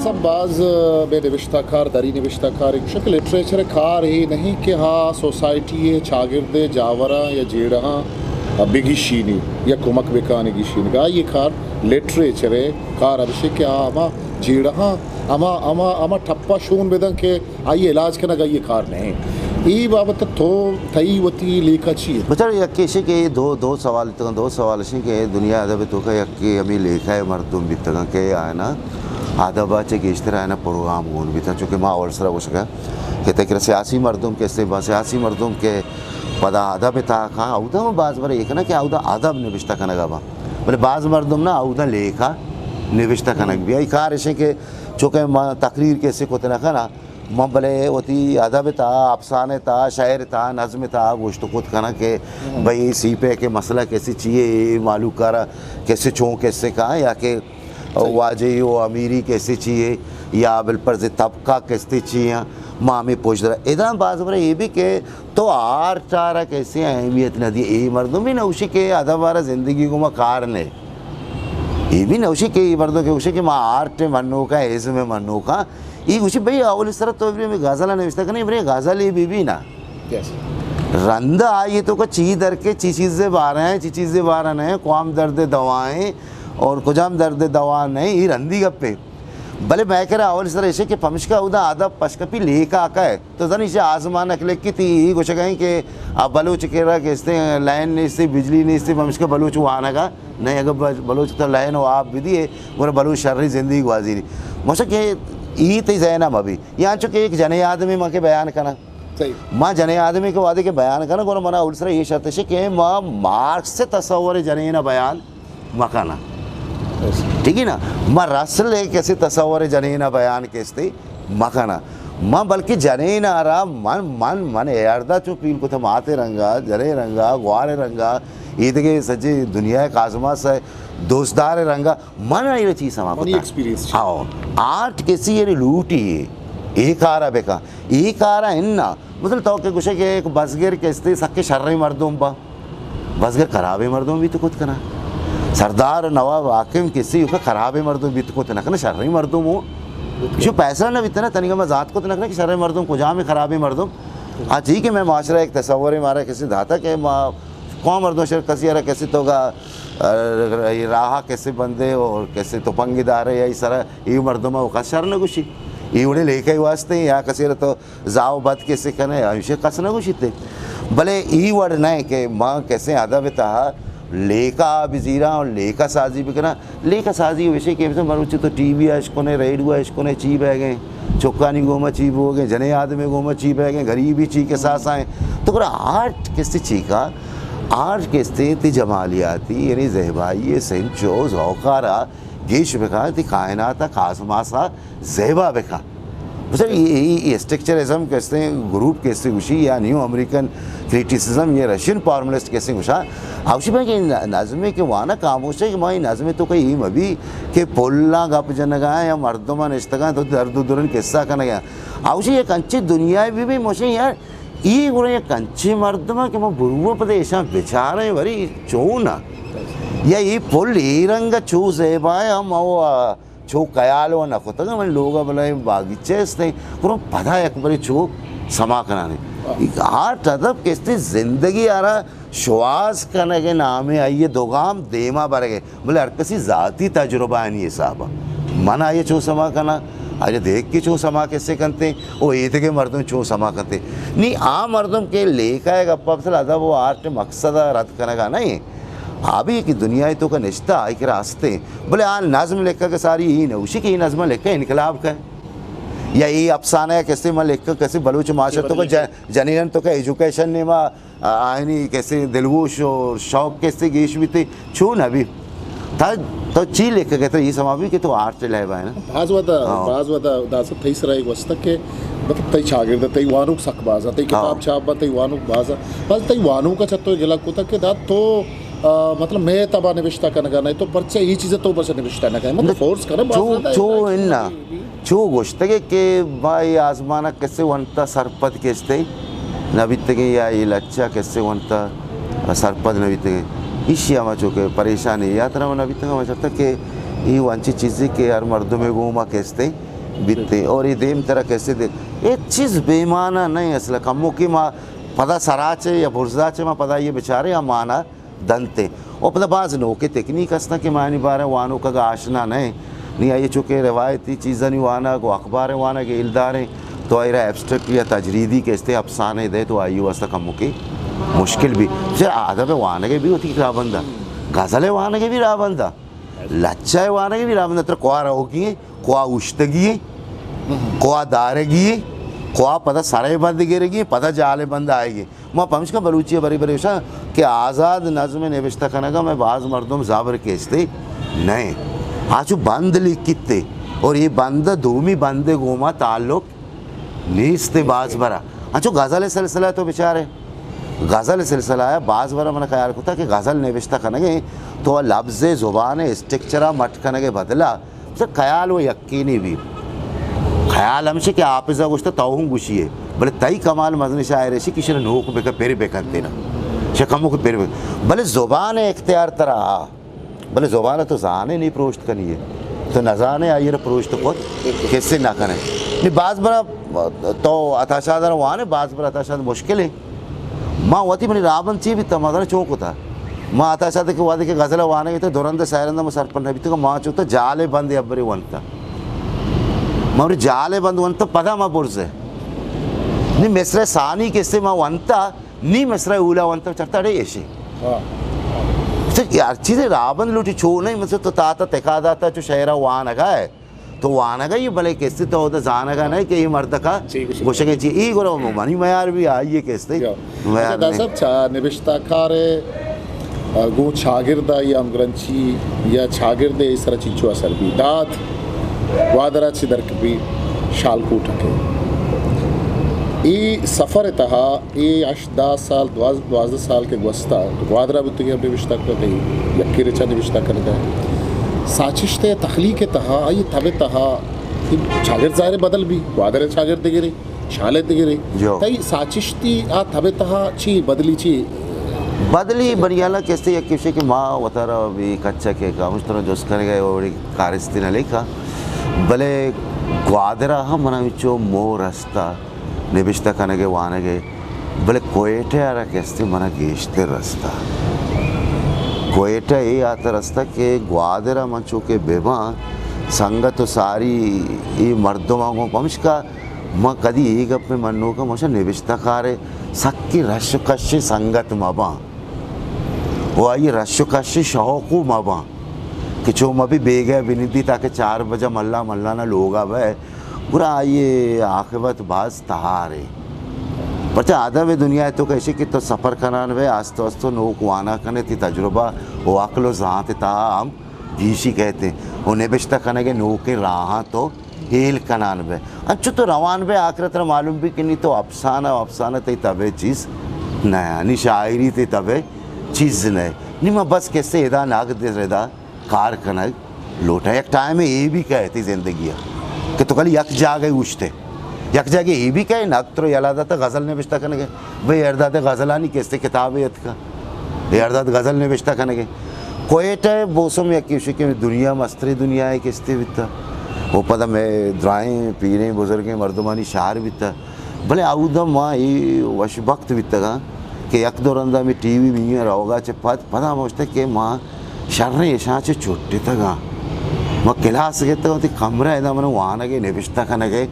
سب باز بے نبشتہ کار، دری نبشتہ کار، ایک شکل لٹریچر کار ہی نہیں کہ ہاں سوسائٹی ہے، چاگرد ہے، جاوراں یا جیڑہاں بگیشینی یا کمک بکانی گیشینی۔ آئی کار لٹریچر ہے، کار ہمشی کہ ہاں ہما جیڑہاں، ہما، ہما، ہما ٹپا شون بدن کہ آئی علاج کنگ آئی کار نہیں۔ ای بابت تو تئی وتی لیکہ چی ہے؟ بچار یک ایشی کہ دو، دو سوال تو، دو سوال ایشی کہ دنیا ادب تو کہ یک کہ ہمیں لیکہ مردم بیتگاں کہ آئینا ادب چہ گیشتر آئینا پروگرام گون بیتاں، چونکہ ما اول سرا گوشگا کہ تکر سیاسی مردم کہ استیں با سیاسی مردم کہ پدا ادب تا کھاں اودا باز بر ایک نہ کہ اودا ادب نبشتہ کنگا با، بلے باز مردم نہ اودا لیکہ نبشتہ کنگ بیا۔ ای کار ایشی کہ چونکہ ما تقریر کیسے کت نہ کناں، من بلے وتی ادب تا، افسانے تا، شعر تا، نظم تا گوشت کت کناں کہ بھئی سی پیک مسئلہ کیسے چیے، مالوک کارا کیسے چون کیسے کا یا کہ واجہی و امیری کیسے چیے یا بالفرض طبقہ کیسے چیے، ما ہمیں پوچھ در۔ ادا باز بر یہ بھی کہ تو آرٹ آرا کیسے اہمیت نہ دی۔ اے مردم بھی نہ اوشی کہ ادب آرا زندگی گوما کار نے۔ اے بھی نہ اوشی کہ اے مردم کہ اوشی کہ ما آرٹ منوکاں، ازم منوکاں۔ اے گوشی بھئی اولی سر تو بھی غزل نوشتہ کنے، بھئی غزل اے بھی بھی نا۔ رند آئیے تو کا چی در کے چی چیز بارہ ہیں، چی چیز بارہ نہیں، قوم درد دوائیں اور کجام درد دوا نہیں، اے رندی گپے۔ بلے مئے کرا اول سر ایشے کہ پمشکا اودا ادب پشکپی لیکہ آکا ہے۔ تو زنی چہ آزمانک لکھتی، ای گوشگائیں کہ آ بلوچ کرا کہ استے لائن نیستی، بجلی نیستی، پمشکا بلوچ وانگا نہیں۔ اگر بل-، بلوچ تو لائن و آپ بدیے، گورا بلوچ شرری زندگی گوازی نہیں۔ مشا کہ ای تی ذہن مبی۔ یا انچو کہ ایک جنے آدمی ما کے بیان کنا۔ صحیح۔ ما جنے آدمی کے وعدے کے بیان کنا، گورا منا اول سر یہ شرط ہے کہ ما مارکس سے تصور جنے نہ بیان مکناں۔ ٹھیک ہے نا؟ ما رسل ء کسی تصور جنین ء بیان کستے مکناں۔ ما بلکہ جنین ء را من، من، من اے اردا چو پیل کتہ ماتے رنگا، جنے رنگا، گوارے رنگا، اے دگہ سجے دنیا ء کازماس ء دوستدار رنگا، من اے چیز سما منی کتہ۔ ایکسپیرینس چی؟ ہاں۔ آرٹ کسی یعنی لوٹی ہے۔ اے کارا بکا۔ اے کارا اناں۔ مثلاً تو کہ گوشے کہ ایک بزگر کستے سکے شریں مردم با۔ بزگر خرابیں مردم بیت کت کناں۔ سردار نواب حاکم کسی کہ خرابیں مردم بیت کت نہ کناں، شریں مردم ہوں۔ ایشو پیسہ نہ بیت نہ، تنیگا ما ذات کت نہ کناں کہ شریں مردم کجام خرابیں مردم۔ ہاں، ٹھیک ہے، میں معاشرہ ایک تصور مارا کسی داتا کہ ما کون مردم شر کسی را کسی تو گا، ا، راہ کسی بندے اور کسی تو پنگی دارے یا اس طرح یہ مردم کو کس شر نہ گوشی۔ یہ وڑے لیکہ واسطے یا کسی را تو زاو بد کسے کنے، ہمیشہ کس نہ گوشیت۔ بلے ای وڑ نہ کہ ما کسے ادب تہا لیکہ بزیراں اور لیکہ سازی بکناں۔ لیکہ سازی وشے کہ مثلاً مروچی تو ٹی وی اش کنے، ریڈیو اش کنے، چی بہ گئے، چکانی گوما چی بوگے، جنے آدمی گوما چی بہ گئے، غریبی چی کے ساس آئیں۔ تو گڑا آرٹ کسے چی کا؟ آرٹ کسے تی جمالیاتی، یعنی زیبائی سنچو ذوقارا گیش بکا، تی کائناتا کاسماسا زیبا بکا۔ مثلاً یہ، یہ، یہ اسٹرکچرزم کستے گروپ کستے گوشی یا نیو امریکن کریٹیسزم یا رشین فارملسٹ کستے گوشا، اوشی بہ کہ نظمے کہ وانا خاموش ہے کہ ما یہ نظمے تو کہ یہ مبی کہ پلاں گپ جنگا یا مردماں نشتگاں تو درد و درن قصہ کنگا۔ اوشی یک انچی دنیا بھی بھی موشی یار، ای گڑا یک انچیں مردم کہ ما برو پد ایشاں بچاریں وری چون ء۔ یا ای پل ای رنگ چو زیبا ہے، ہم او، آ، چو خیال و نہ کتگ، من لوگ بلائیں باغیچہ استیں، گڑا پدا یک بری چو سما کنانے۔ آرٹ ادب کستے زندگی آرا شواز کنگ ء نام ء آئی ء دو گام دیما برگ ء، بلے ہر کسی ذاتی تجربہ آنی حساب ء۔ من آئی ء چون سما کناں، آئی ء دیکھ کے چون سما کسے کنتے، او ایدگہ مردم چون سما کنتے۔ نی آ مردم کہ لیکہ ء گپا مثل ادب و آرٹ مقصد ء رد کنگا نہیں، آ بھی کہ دنیا ء تو کا نشتہ آئی کرا ہستے، بلے آ نظم لکھگ ء ساری ای نہ گوشی کہ ای نظم لکھگ انقلاب کا، یا ای افسانہ کسے من لکھگ کسے بلوچ معاشرہ تو کا جنینن تو کا ایجوکیشن نیما آ-، آہانی کسے دلگوش و شوق کسے گیش بیتے، چو نہ بی۔ تا، تو چی لکھگ ء ترا یہ سما بی کہ تو آرٹ لیب ء نا؟ باز ودا، ہاں۔ باز ودا داسا تئی سرا ایک واسطہ کہ مطلب تئی چاگرد، تئی وانوک سک باز، تئی کتاب ہاں۔ چھاپ با، تئی وانوک باز، باز تئی وانوک چتو گلا کتا کہ دا تو، آ، مطلب میں تبا نوشتہ کنگا نہیں، تو پرچہ یہ چیزیں تو پرچہ نوشتہ نہ کنے، مطلب نہ، فورس کرے، باز چو، زیادہ چو ایسا اناں۔ چو گوشتگ کہ ما اے آزمان ء کسے ونت ء سرپد کستے نہ بیتگیں یا اے لچہ ء کسے ونت ء سرپد نہ بیتگیں۔ ایشی ہما چو کہ پریشانی یا ترا من بیتگ، ہما چرتا کہ ای انچی چیزی کہ ہر مردم گوما کستے بیتے اور ای دیم ترا کستے دے، ای چیز بیمانا نہیں اصلا، کمو کہ ما پدا سراچے یا برزاچے ما پدا یہ بچارے ہم آنا دنتے۔ و پدا باز نوکے تکنیک ہستاں کہ ما آنی بارے وانوکگ آشنا نہ ایں۔ نی آئی چو کہ روایتی چیزانی وانگ و اخبار وانگ ایلداریں تو آئی را ایبسٹریکٹ یا تجریدی کہ استے افسانے دے تو آئی واسطہ کموکے مشکل بھی۔ چہ ادب وانگ بھی ہوتی راہ بندہ، غزل وانگ بھی راہ بندہ، لچہ وانگ بھی راہ بندہ، تر کوا روگی ہیں، کوا اوشتگی ہیں، کوا دارگی ہیں، کوا پدا سرے بند گرگی ہیں، پدا جالے بند آئے گی۔ ما پمشکا بلوچی ء برے برے گوشاں کہ آزاد نظم نبشتہ کنگ ء مئے باز مردم زبر کیستے نہ انت۔ آ چو بند لکھتے اور یہ بند دومی بند گوما تعلق نیست باز برا۔ انچو غزل سلسلہ تو بچارے، غزل سلسلہ ہے باز برا من خیال کتا کہ غزل نبشتہ کنگے تو لفظ زبان اسٹرکچر مٹ کنگے بدلا چہ خیال و یقینی بی۔ خیال ہمشی کہ حافظ ء گوشتہ تو ہوں گوشی ئے، بلے تئی کمال مزن شاعر ایشی کہ شر نوک بکن، پر بکنتے نا۔ شر کموک پر بکن۔ بلے زبان اختیار ترا آ۔ بلے زبان تو زانے نہیں پروشت کنی ہے۔ تو نزانے آئی را پروشت کت کسے نہ کنے۔ نہیں باز برا تو عطا شاد را وانے، باز برا عطا شاد مشکل ہے۔ ما وتی منی رابند چی بیتا، ما زاناں چون کتا۔ ما عطا شاد کہ وہدے کہ غزل وانگ بیتا، دو رند سہ رند ما سرپد نہ بیتا، ما چوتا جالے بند ابرے ونتا۔ ما ابرے جالے بند ونتا، پدا ما برزے۔ نی مصرع ثانی کسے ما ونتا، نی مصرع اولا ونتا، چرتا اڑے ایشے۔ ہاں۔ تو یار چیزے رابند لوٹی چو نہیں، مثل تو تا تا تکا داتا چو شعرہ وانگا ہے۔ تو وانگا ہی بلے کستے تو اودا زانگا نہیں کہ یہ مردکا چی گوشگا۔ گوشگے چی۔ ای گرو منی میار بھی آئیے کستے۔ یا۔ میار اچھا، داس نہیں۔ صاحب، چا نبشتہ کار، آ، گوں چاگرد یا ہمگرنچی یا چاگرد اس طرح چیچو اثر بھی داد گوادر چی درک بھی شالکوٹ کے۔ ای سفر تہا اے ہشت دہ سال، دواز-، دوازدہ سال کہ گوستا تو گوادر ء بوتگی، ہم نبشتہ کرتے، یکے رچا نبشتہ کرتے۔ ساچشت ء تخلیق ء تہا، آئی تب ء تہا، چاگرد ظاہر بدل بھی، گوادر ء چاگرد دگرے، شال ء دگرے۔ جو۔ تئی ساچشتی آ تب ء تہا چی بدلی چی؟ بدلی بنیالا کستے یک کشے کہ ما وتارا بھی کچا کہ کامش طرح جس کرے گئے اور کارستی نہ لیکھا۔ بلے گوادر ء ہم منا چو مور ہستا۔ نبشتہ کنگ ء وانگ ء، بلے کوئٹہ ء را کہ استے منا گیشتر رستہ۔ کوئٹہ اے ہاتر رستہ کہ گوادر ء من چو کہ بہ باں سنگت و ساری اے مردماں گوں، پمشکا من کدی اے گپ ء منوکاں، من گوشاں نبشتہ کار ء سکی رش و کش ء سنگت مہ باں و آئی رش و کش ء شوق و مہ باں کہ چو مہ بی بیگہ بنندی تاکہ چار بجہ ملا ملانا لوگا بئے۔ گڑا آئی ء عاقبت باز تہارے۔ پرچا ادب ء دنیا ء تو کشے کہ تو سفر کنان بئے، آستو آستو نوک وانا کنے، تی تجربہ و عقل و زانت ء تہا ہم گیشی کہتے و نبشتہ کنگ ء نوکیں راہاں تو ہیل کنان بئے۔ انچو تو روان بئے، آخرت را معلوم بی کہ نی تو افسانہ و افسانہ تئی تب ء چیز نہ، نی شاعری تئی تب ء چیز نہ۔ نی ما بس کسے ادا ناگد ردا کار کنگ لوٹاں۔ یک ٹائمے اے بھی کئے تئی زندگی ء کہ تو کلی یک جاگہ اوشتے، یک جاگہ اے بھی کئے، ناگت ترو یلا داتا غزل نبشتہ کنگے، بھئی ارداد غزلانی کستے کتابے اتکا، اے ارداد غزل نبشتہ کنگے۔ کوئٹہ بوسم یک ایشی کہ دنیا مستری دنیا ء کستے بیتا، و پدا مئے درائیں پیریں بزرگیں مردمانی شہر بیتا۔ بلے اودا ما اے وشبخت بیتگاں کہ یک دو رندا ہمے ٹی وی بی روگا چہ پد، پدا ما گوشتگ کہ ما شریں اشاں چہ چٹتگاں۔ ما کلاس گپتگ، وتی کمرہ ادا من وانگ ء نبشتہ کنگ ء۔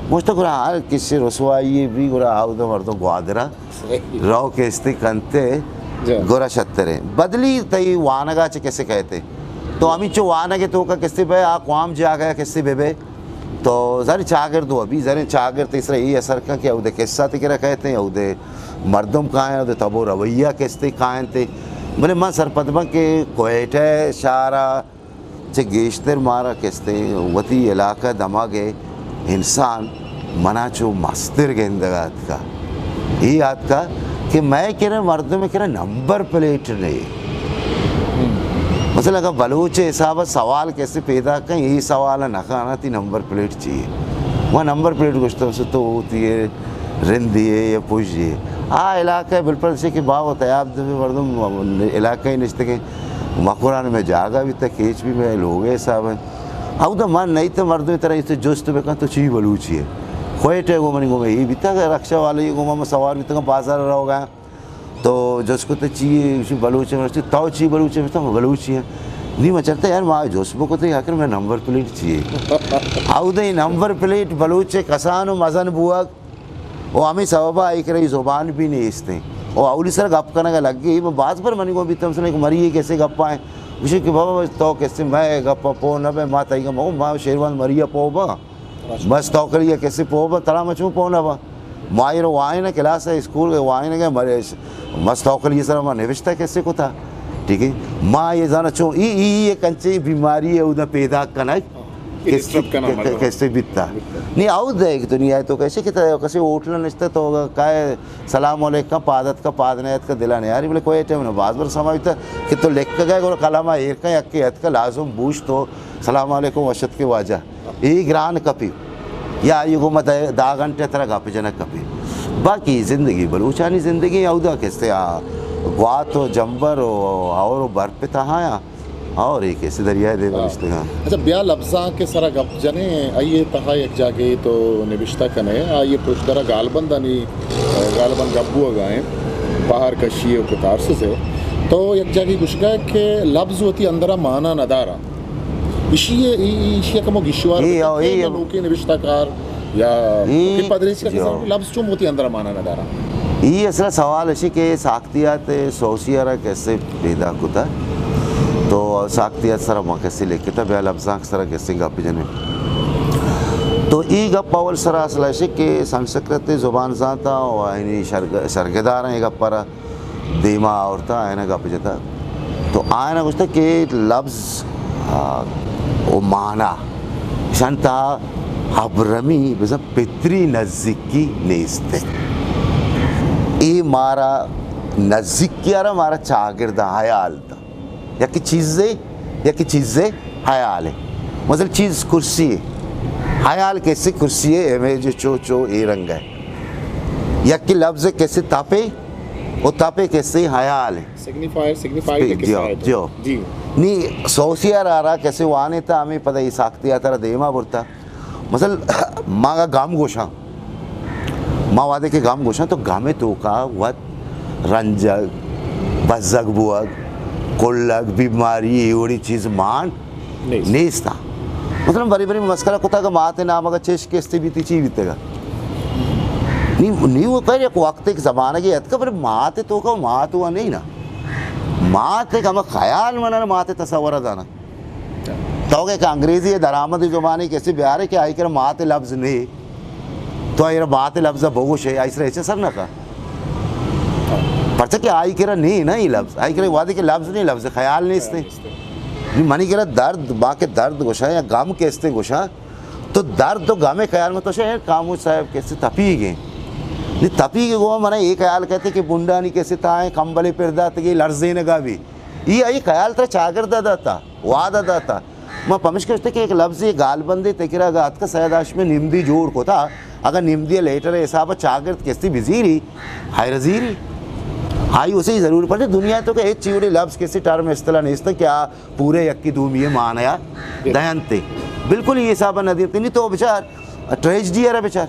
گوشتگ گڑا ہر کسی رسوائی بی گڑا اودا مردم گوادرا رو کستی کنتے جی۔ گڑا شتریں۔ بدلی تئی وانگا چہ کسے کہتے؟ تو ہمینچو وانگ ء توکا کسے بئے، آ کوام جاگہ کسے بہ بئے؟ تو زر چاگرد و ابھی زر چاگرد تئی سرا اے اثر کن کہ اودے قصہ تئی کرا کہتے ہیں، اودے مردم کائیں، اودے تب و رویہ کستے کائیں تے۔ بلے من سرپد باں کہ کوئٹہ شہرا چہ گیشتر مارا کستے وتی علاقہ دمگ ء انسان منا چو مستر گندگ ء اتکا۔ اے اتکا کہ مئے کرا مردم کرا نمبر پلیٹ نہیں۔ مثلا اگر بلوچ حساب سوال کسے پیدا کن، اے سوال نہ کانا تی نمبر پلیٹ چیے۔ وہ نمبر پلیٹ گوشتہ سے تو ہوتی ہے رندی ہے یا پوجی ہے۔ آ علاقہ بالکل سے کہ باغ و تیاب دے مردم علاقہ نشتگیں، مکران میں جاگہ بیتا، کیچ بھی میں لوگ حساب ہے۔ اودا من نہیں تو مردم طرح اس جست بکن تو چی بلوچی ہے۔ کوئٹہ گو منی گو میں یہ بیتا کہ رکشہ والے گو میں سوار بیتا کہ بازار رو گیا۔ تو جس کو تو چی ہے، اسی بلوچ ہے، تو چی بلوچ ہے، تو بلوچی ہے۔ نہیں میں چلتا یار، میں جس بکو تو آخر میں نمبر پلیٹ چی ہے۔ اودا نمبر پلیٹ بلوچ ہے، کسان و مزن بوگ۔ و ہمے سبب ء آئی کرا اے زبان بھی نیست ہیں۔ و اولی سر گپ کنگ ء لگے، من باز بر منی گوں بیتم سنے کہ مری یہ کیسے گپا ہیں۔ گوشے کہ بابا تو کیسے میں گپا پو نہ بے، ما تئی گم، ما شیروان مری پو با۔ بس تو کر یہ کیسے پو با، ترا مچوں پو نہ با۔ ما یہ رو وائن کلاس ہے، اسکول کے وائن کے مری، بس تو کر یہ سر ما نوشتہ کیسے کو تھا۔ ٹھیک ہے، ما یہ زانا چون ای، ای، ای کنچے بیماری ہے، ادا پیدا کنگ۔ کسے بیتا۔ نہیں، او دیکھ دنیا تو کیسے کہ تو کسے ہوٹل نشتا تو کائے سلام علیکم، پادت کا پاد نیت کا دلا نیاری، بلے کوئی ٹائم نہ باز بر سما بیتا کہ تو لکھ گئے اور قلم ایر کا یک ات کا لازم بوش تو سلام علیکم وشت کے واجہ۔ ای گران کپی۔ یا یہ گو ما دا، دا گھنٹے ترا گپ جنک کپی۔ باقی زندگی، بلوچانی زندگی اودا کسے آ گوات و جمبر و اور برپ تہایا۔ اور ایک ایسے دریائے دے ہاں۔ نشتگاں۔ اچھا، بیا لبزاں کے سرا گپ جنے، آئیے تہا یک جاگے تو نبشتہ کنے، آئیے پشت درا گالبندانی، گالبند گپ بوگا ہیں، بہار کشی و کتارسز ہے۔ تو یک جاگے گشگا کہ لبز وتی اندرا مانا ندارا۔ اشی، ای، اشی کمو گشوار اے، بکن او، کہ اے، یا نوکے نبشتہ کار یا ای، کہ پدریسی کا جو۔ لبز چون وتی اندرا مانا ندارا۔ ای اصل سوال اشی کہ ساخت یات سوسیہ را کسے پیدا کتا۔ تو ساخت یات سرا ما کسے لکھتا، بیا لبزانک سرا کسے گپ جنے۔ تو ای گپ اول سرا اصل ہے کہ سنسکرت زبان زانتا و آئینی شرگ-، شرگدار ہیں گپ پر دیما آورتا، آئینا گپ جتا۔ تو آئینا گوشتا کہ لبز، آ، و مانا شنتا ابرمی بزن پتری نزیکی نیست۔ ای مارا نزیکی آرا مارا چاگرد حیال دا۔ یکی چیزے، یکی چیزے حیال ہے۔ مثلا چیز کرسی ہے۔ حیال کیسے کرسی ہے، امیج چو چو ای رنگ ہے۔ یکی لبز کیسے تپے، و تپے کیسے حیال ہے۔ سگنیفائر، سگنیفائی کا قصہ جیو، ہے تو۔ جیو۔ جی۔ نی سوسیہ را را کیسے وانے تا ہمیں پتہ ای ساختی آتا را دیما برتا۔ مثلا ما گم گوشاں، ما وعدے کہ گم گوشاں تو گم توکا وت رنجگ، بزگ بوگ، کلگ، بیماری، ایوڑی چیز مان نیست۔ نیستا۔ مثلا بری بری مسکرا کتا کہ مات نام اگا چش کستے بیتی چی بیتگا۔ نی، نی وہ پہلے یک وقت ایک زمانہ کی اتکا پر مات توکا مات ہوا نہیں نا۔ مات ایک ہمیں خیال منا مات تصور دانا۔ تو کہ انگریزی درآمد زبانی کسی بیارے کہ آئی کرا مات لفظ نہیں، تو آئی کرا مات لفظ بگوش ہے، آئی سر ایچ سر نہ کا۔ پرچہ کہ آئی کرا نہیں نا یہ لفظ، آئی کرا وعدے کہ لفظ نہیں، لفظ خیال نہیں استے۔ نہیں، منی کرا درد، با کہ درد گوشا یا غم کستے گوشا، تو درد تو غم خیال میں تو شے خاموش صاحب کسے تپی گئے۔ نہیں تپی گئے گو، منا یہ خیال کہتے کہ بنڈانی کسے تائیں کمبلے پر دات گئے لرزے نگا بھی۔ ای آئی خیال ترا چاگرد داتا، وعدہ داتا۔ ما پمشکا گوشتے کہ ایک لفظے گالبندے تکرا گا اتکا سید ہاشم نمدی جوڑ کتا، اگر نمدی لیٹر حساب چاگرد کستی بزیری، حیر زیری۔ آئی اسے ضرور پڑے دنیا تو کہ ہچ چیوڑے لفظ کسی ٹرم اصطلاح نیست کہ آ پورے یکی دومی معنی دینتے۔ بالکل یہ حساب نہ دیتے، نہیں تو بچار، ٹریجڈی ہے بچار۔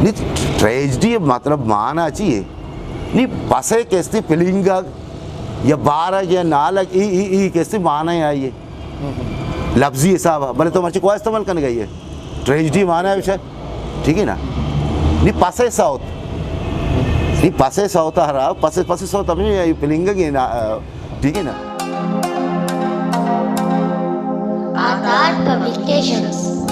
نی ٹریجڈی مطلب معنی چی ہے؟ نی پسے کستی پلنگگ یا بارگ یا نالگ ای، ای، ای کستی معنی آئی ہے۔ لفظی حساب ہے۔ بلے تو مرچی کو استعمال کرنے گئی ہے؟ ٹریجڈی معنی ہے وشے۔ ٹھیک ہے نا؟ نی پسے سوت۔ نی پسے سوت ہرا، پسے، پسے سوت ہمیں یہ پلنگگ ہے نا، ٹھیک ہے نا؟ آکار پبلیکیشنز۔